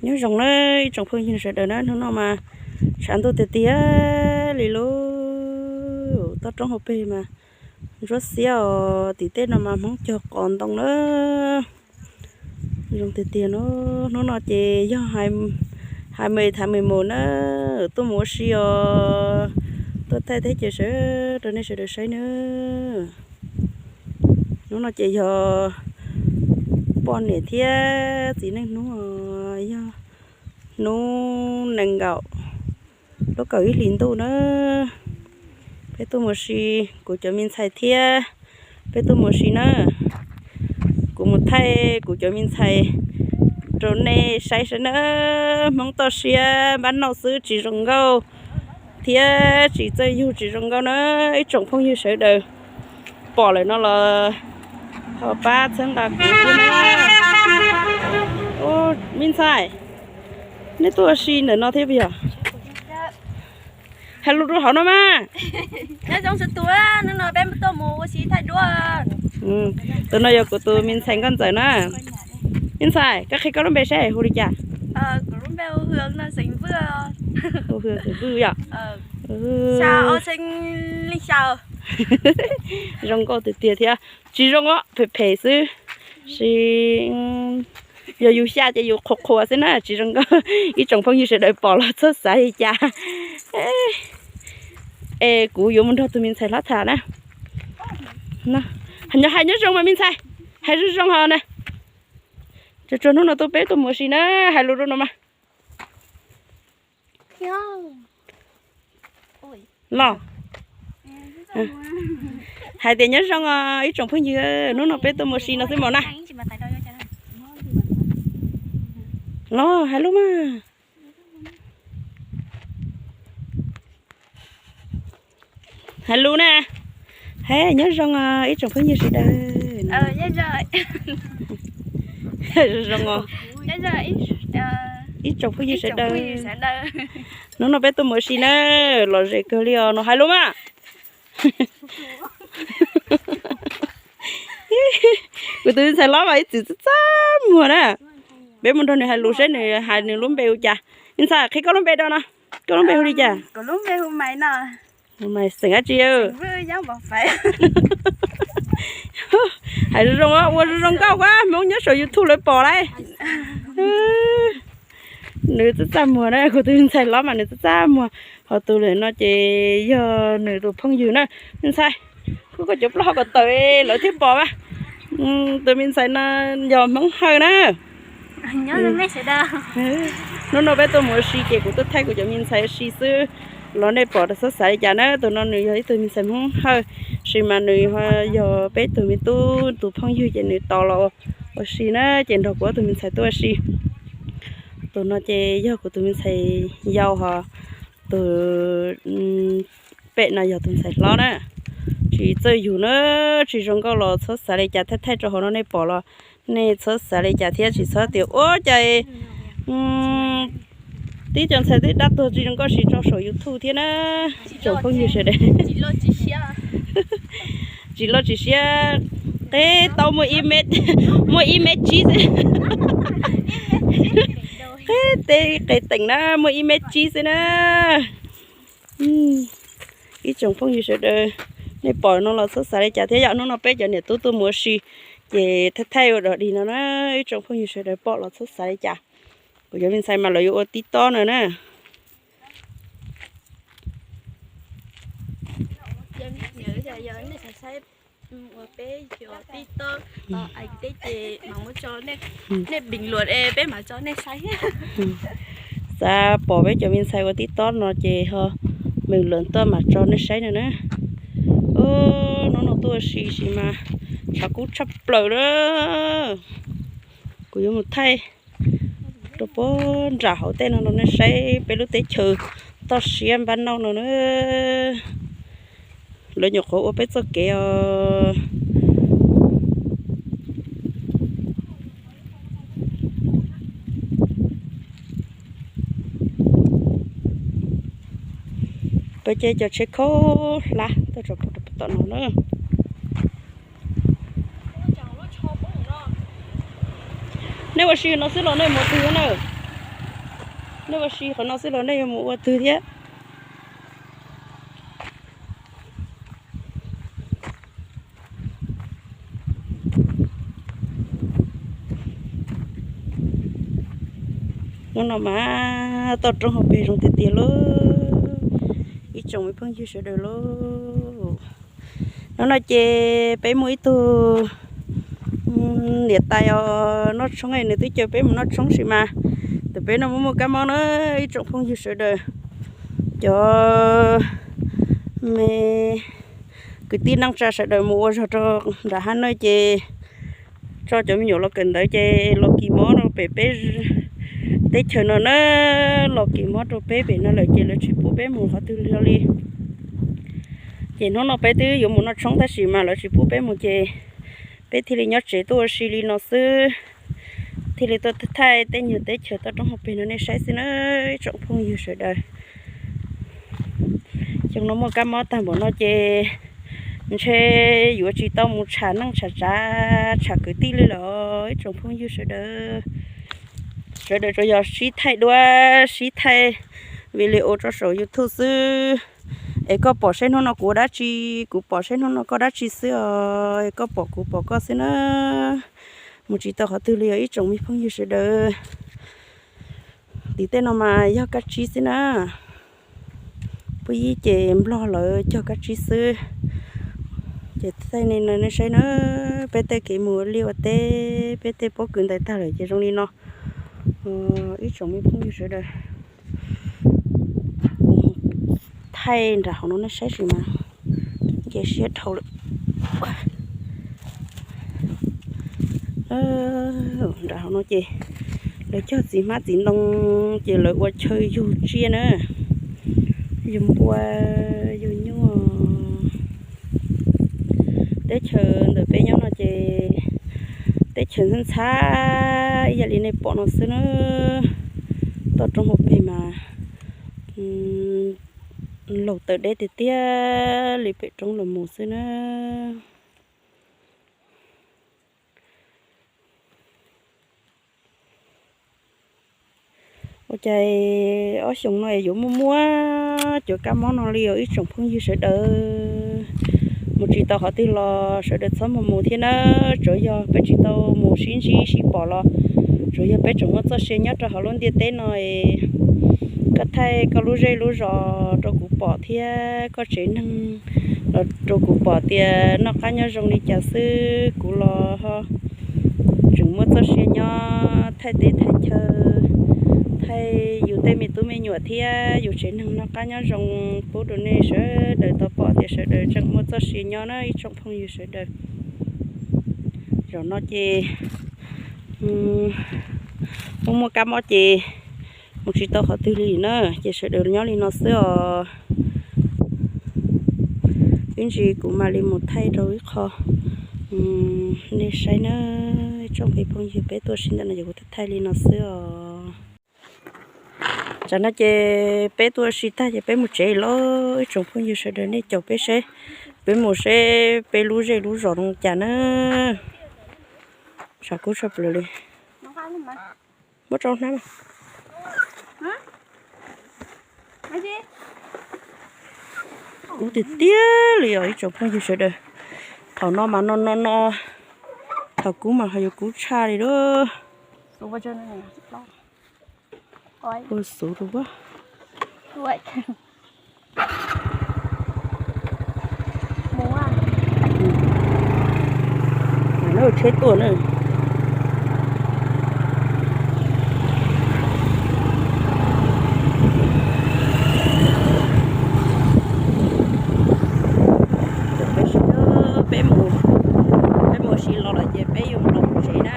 Nyob zoo na ib tsoom phooj ywg sawv daws na, hnub no mas tshav ntuj tiag tiag li lauj. Toj roob hauv pes mas ntsuab xiab os, tim tej no mas Hmoob cog qos ntoo na. Zoo tiag tiag na. Hnub no ces yog hais me thav me mus na, tuaj mus ua si os, tuaj thaij teb chaws sawv rau nej sawv daws saib na. Hnub no ces yog poj niam thiab txiv neej hnub, yog hnub nees nkaum lub kaum ib hlis ntuj na. Peb tuaj mus si, kuv cov me ntxhais thiab peb tuaj mus si na. Kuv mus thaij kuv cov me ntxhais rau nej saib saib na. Hmoob toj siab npab nauj xwb tsis zoo nkauj thiab tsis txawj yug tsis zoo nkauj na. Ib tsoom phooj ywg sawv daws pom lawm no los ho pab txhawb nqa kuv thiab na. Me ntxhais, neb tuaj ua si ntawm no thiab puas yog? Hais lus rau hauv no mas. Tus no yog kuv tus me ntxhais nkauj ntxawm na. Me ntxhais, koj qhia koj lub npe saib hu li cas? Hu Hwm yom. Zoo nkauj tiag tiag thiab. Tsis zoo os, phem phem xwb. Sis yog yus xya ces yus qhuas qhuas xwb na, tsis zoo nkauj. Ib tsoom phooj ywg sawv daws pom los txhob xav li cas. Es kuv yuav mus nrog tus me ntxhais hlob tham na. Nyob hais nyob zoo mas me ntxhais, hais zoo zoo hos na. Tsuas tsuas hnub no tuaj peb tuaj mus ua si na, hais lus rau no mas. Los, hais tias nyob zoo os ib tsoom phooj ywg, hnub no peb tuaj mus ua si no xwb mas na. Los hais lus mas. Hais lus na. He, nyob zoo os ib tsoom phooj ywg sawv daws. Zoo zoo os ib tsoom phooj ywg sawv daws. Hnub no peb tuaj mus ua si na, lom zem kawg li os, no hais lus mas. Kuv tus me ntxhais hlob mas ib txwm txaj txaj muag na. Peb mus nrog nws hais lus saib nws hais nws lub npe hu cas. Me ntxhais, qhia koj lub npe rau no. Koj lub npe hu li cas? Xeem dab tsi? Hais zoo zoo, ua zoo zoo nkauj, Hmoob nyob saum YouTube lawv pom lauj. Nws txaj txaj muag na, kuv tus me ntxhais hlob mas nws txaj txaj muag. Ho tus lawm no ces yog nws tus phooj ywg na. Me ntxhais, kuv koj cov plaub hau kom tawm lawv thiaj pom mas. Tus me ntxhais no yog Hmoob Hawj na. Hnub no peb tuaj mus ua si ces kuv tuaj thaij kuv cov me ntxhais ua si xwb los nej pom txhob xav li cas na. Tus no nws yog ib tug me ntxhais Hmoob Hawj, sis mas nws yog peb tug me tub tus phooj ywg ces nws tos los ua si na, ces nrog kuv ob tug me ntxhais tuaj ua si. Tus no ces yog kuv tus me ntxhais yau hos tus pem no yog tus ntxhais hlob na. Tsis txawj yug na, tsis zoo nkauj los txhob xav li cas, thaij thaij rau hauv no nej pom los nej txhob xav li cas thiab tsis txhob tias ua cas tib cov ntxhais twb dab tuag tsis zoo nkauj siv tso saum YouTube thiab na. Tsoom phooj ywg sawv daws, tsis loj tsis siab, qe tau muaj ib mev, muaj ib mev tsib xwb. Qe teb qe teem na, muaj ib mev tsib xwb na. Ib tsoom phooj ywg sawv daws, nej pom no los txhob xav li cas thiab yom. Hnub no peb cov niam tub tuaj mus ua si ces thaij thaij ua dog dig no na. Ib tsoom phooj ywg sawv daws pom los txhob xav li cas. Kuv cov me ntxhais mas lawv yuav ua tib tob no na. Peb cov tib tob, aim teb ces mam muab tso nej pim luam es peb mam tso nej saib. Xav pom peb cov me ntxhais ua tib tob no ces ho pim luam tuaj mam tso nej saib no na. Hnub no tuaj ua si sis mas tshav kub tshaj plaws na. Kuv yuav mus thaij rau puag nram hauv tej no rau nej saib peb lub teb chaws toj siab npab nauj no na. Lawv nyuam qhuav ua peb txoj kev os. Peb ces cov tsheb khaub hlab tuaj tso pov rau tom no na. Nej ua si no xwb los nej mus twg na? Nej ua si qhov no xwb los nej yuav mus ua twg thiab? Hnub no mas toj roob hauv pes zoo tiag tiag lauj, ib tsoom me phooj ywg sawv daws lauj. Hnub no ces peb muaj ib tug niam tais os noj tshoob, nws twb caw peb mus noj tshoob sis mas tus peb no muaj muaj kab mob na, ib tsoom phooj ywg sawv daws. Cov me kwv tij neej tsa sawv daws mus ua zog rau nram hav no ces tso cov me nyuam los kawm ntawv ces los kis mob rau pem peb teb chaws no na, los kis mob rau peb pem no lawm ces lawv tsis pub peb mus qhov twg li. Ces hnub no peb twb yuav mus noj tshoob tab sis mas lawv tsis pub peb mus ces peb thiaj li nyob tsev tuaj ua si li no xwb, thiaj li tuaj thaij tej nyuag teb chaws toj roob hauv pes no nej saib xwb na, ib tsoom phooj ywg sawv daws. Xyoo no muaj kab mob tag npaum no ces ntshe yuav tsis tau mus tsham neej tsham tsav tsham kwv tij li lawm ib tsoom phooj ywg sawv daws. Sawv daws tsuas yog sib thaij duab sib thaij video tso saum YouTube xwb. Es koj pom seb hnub no kuv ua dab tsi, kuv pom seb hnub no koj dab tsi xwb os, es koj pom kuv pom koj xwb na. Mus tsis tau qhov twg li os ib tsoom me phooj ywg sawv daws. Tim tej no mas yog kab tsib xwb na. Pub yib ces nplog lawv cog kab tsib xwb. Ces thaij nej saib na, peb tej kev mus ua liaj ua teb, peb tej pob kws ntais tag lawm ces zoo li no. Ib tsoom me phooj ywg sawv daws, thaij nram hauv no nej saib sis mas nce siab dhau lawm. Nram hauv no ces lawv cog txiv hmab txiv ntoo ces lawv ua chaw yug tsiaj na, yug npua, yug nyuj. Teb chaws ntawm peb nyob no ces teb chaws ntxhab ntxhab ib yam li nej pom no xwb na. Toj roob hauv pes mas laug taw deb tiag tiag li pem roob los mus xwb na. Ua cas ob xyoos no es yuav muaj muaj cov kab mob no li os ib tsoom phooj ywg sawv daws. Mus tsis tau qhov twg los sawv daws txhob mus mus thiab na. Tsuav yog peb tsis tau mus sib ntsib sib pom los tsuav yog peb tseem muaj txoj sia nyob rau hauv lub ntiaj teb no es koj thaij koj lub zej lub zos rau kuv pom thiab koj tsev neeg los rau kuv pom tias noj qab nyob zoo li cas xwb. Kuv los tseem muaj txoj sia nyob thaij teb thaij chaw, thaij yus tej me tub me nyuam thiab yus tsev neeg noj qab nyob zoo pub rau nej sawv daws tau pom tias sawv daws tseem muaj txoj sia nyob na ib tsoom phooj ywg sawv daws. Zaum no ces muaj muaj kab mob ces mus tsis tau qhov twg li na, ces sawv daws nyob li no xwb os. Ib ntsis kuv mam li mus thaij rau ib qho nej saib na. Tsoom phooj ywg, peb tuaj sib ntawm no ces kuv thaij li no xwb os. Tsam no ces peb tuaj sib tag ces peb mus tsev lawm ib tsoom phooj ywg sawv daws, nej caum peb seb, peb mus seb peb lub zej lub zos zoo cas na. Tshav kub tshaj plaws li. Muab rau hnab. Kub tiag tiag li os ib tsoom phooj ywg sawv daws. Thaum no mas no no no, thaum kub mas ho yuav kub tshaj li lawm. Ua xuv rau. Tsheb tuaj na. Peb mus, peb mus ua si los lawm ces peb yuav los tsev na.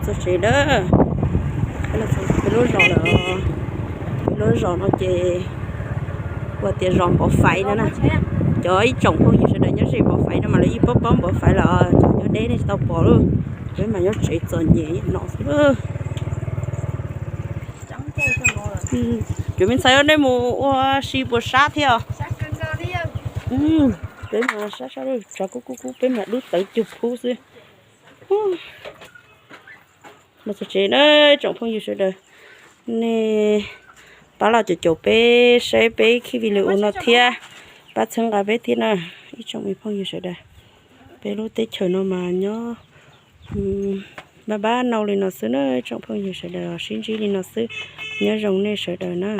Txog tsev na, peb lub zos lawm, peb lub zos no ces ua tias zos Npov Faiv no na. Cov ib tsoom phooj ywg sawv daws nyob ze Npov Faiv no mas lawv yeej paub paub Npov Faiv lawm, cov nyob deb nej tsis tau pom lauj. Peb mas nyob tsev txom nyem no xwb. Cov me ntxhais, nej mus ua si puas sab thiab os? Peb mas sab sab, tsav kub kub kub, peb mas dub tawv cug phub xwb. Los txog tsev na, tsoom phooj ywg sawv daws, nej pab los caum caum peb, saib peb khib video no thiab, pab txhawb nqa peb thiab na, ib tsoom me phooj ywg sawv daws. Peb lub teb chaws no mas nyob pab pab nau li no xwb na, tsoom phooj ywg sawv daws, sib ntsib li no xwb. Nyob zoo nej sawv daws na.